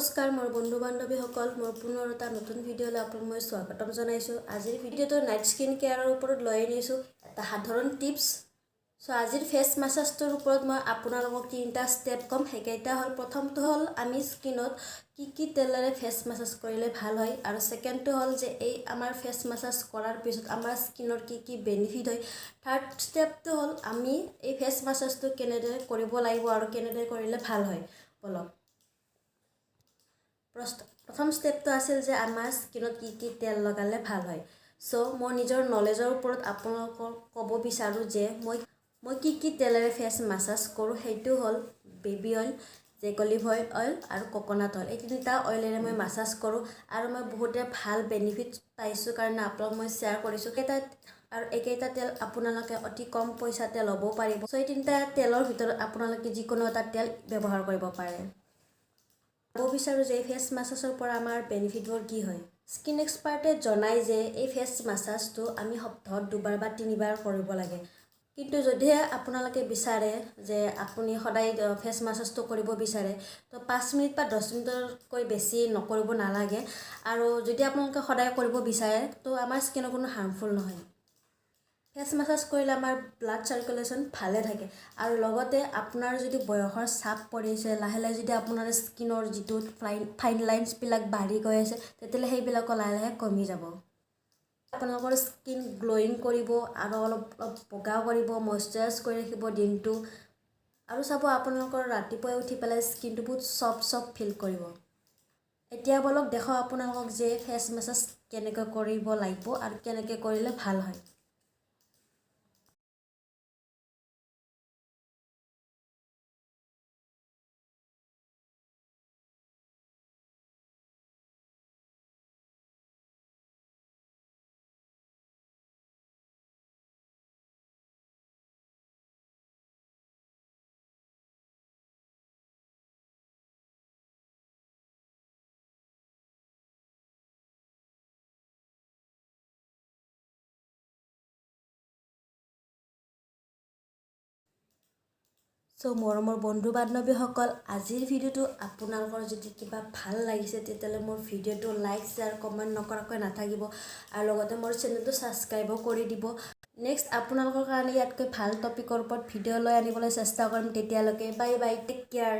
নমস্কাৰ মোৰ বন্ধু বান্ধৱীসকল, মোৰ পুনৰ এটা নতুন ভিডিঅ'লৈ আপোনাক মই স্বাগতম জনাইছোঁ। আজিৰ ভিডিঅ'টো নাইট স্কিন কেয়াৰৰ ওপৰত লৈ আনিছোঁ এটা সাধাৰণ টিপছ। চ' আজিৰ ফেচ মাছাজটোৰ ওপৰত মই আপোনালোকক তিনিটা ষ্টেপ ক'ম। সেইকেইটা হ'ল, প্ৰথমটো হ'ল আমি স্কিনত কি কি তেলেৰে ফেচ মাছাজ কৰিলে ভাল হয় আৰু ছেকেণ্ডটো হ'ল যে এই আমাৰ ফেচ মাছাজ কৰাৰ পিছত আমাৰ স্কিনৰ কি কি বেনিফিট হয়। থাৰ্ড ষ্টেপটো হ'ল আমি এই ফেচ মাছাজটো কেনেদৰে কৰিব লাগিব আৰু কেনেদৰে কৰিলে ভাল হয়। ব'লক, প্ৰথম ষ্টেপটো আছিল যে আমাৰ স্কিনত কি কি তেল লগালে ভাল হয়। চ' মই নিজৰ নলেজৰ ওপৰত আপোনালোকক ক'ব বিচাৰোঁ যে মই কি কি তেলেৰে ফেচ মাছাজ কৰোঁ। সেইটো হ'ল বেবী অইল, জেক অলিভ অইল আৰু কক'নাট অইল। এই তিনিটা অইলেৰে মই মাছাজ কৰোঁ আৰু মই বহুতে ভাল বেনিফিট পাইছোঁ কাৰণে আপোনালোক মই শ্বেয়াৰ কৰিছোঁ। আৰু এইকেইটা তেল আপোনালোকে অতি কম পইচাতে ল'ব পাৰিব। চ' এই তিনিটা তেলৰ ভিতৰত আপোনালোকে যিকোনো এটা তেল ব্যৱহাৰ কৰিব পাৰে। ক'ব বিচাৰোঁ যে এই ফেচ মাছাজৰ পৰা আমাৰ বেনিফিটবোৰ কি হয়। স্কিন এক্সপাৰ্টে জনায় যে এই ফেচ মাছাজটো আমি সপ্তাহত দুবাৰ বা তিনিবাৰ কৰিব লাগে। কিন্তু যদিহে আপোনালোকে বিচাৰে যে আপুনি সদায় ফেচ মাছাজটো কৰিব বিচাৰে, তো 5 মিনিট বা 10 মিনিটতকৈ বেছি নকৰিব নালাগে। আৰু যদি আপোনালোকে সদায় কৰিব বিচাৰে, তো আমাৰ স্কিনৰ কোনো হাৰ্মফুল নহয়। ফেচ মাছাজ কৰিলে আমাৰ ব্লাড চাৰ্কুলেশ্যন ভালে থাকে আৰু লগতে আপোনাৰ যদি বয়সৰ চাপ পৰিছে, লাহে লাহে যদি আপোনাৰ স্কিনৰ যিটো ফাইন ফাইন লাইনছবিলাক বাঢ়ি গৈ আছে, তেতিয়াহ'লে সেইবিলাকো লাহে লাহে কমি যাব। আপোনালোকৰ স্কিন গ্ল'য়িং কৰিব আৰু অলপ অলপ বগা কৰিব, মইশ্চাৰাইজ কৰি ৰাখিব দিনটো। আৰু চাব, আপোনালোকৰ ৰাতিপুৱাই উঠি পেলাই স্কিনটো বহুত ছফ্ট ছফ্ট ফিল কৰিব। এতিয়া ব'লক দেখাওঁ আপোনালোকক যে ফেচ মাছাজ কেনেকৈ কৰিব লাগিব আৰু কেনেকৈ কৰিলে ভাল হয়। চ' মৰমৰ বন্ধু বান্ধৱীসকল, আজিৰ ভিডিঅ'টো আপোনালোকৰ যদি কিবা ভাল লাগিছে, তেতিয়াহ'লে মোৰ ভিডিঅ'টো লাইক, শ্বেয়াৰ, কমেণ্ট নকৰাকৈ নাথাকিব আৰু লগতে মোৰ চেনেলটো ছাবস্ক্ৰাইবো কৰি দিব। নেক্সট আপোনালোকৰ কাৰণে ইয়াতকৈ ভাল টপিকৰ ওপৰত ভিডিঅ' লৈ আনিবলৈ চেষ্টা কৰিম। তেতিয়ালৈকে বাই বাই, টেক কেয়াৰ।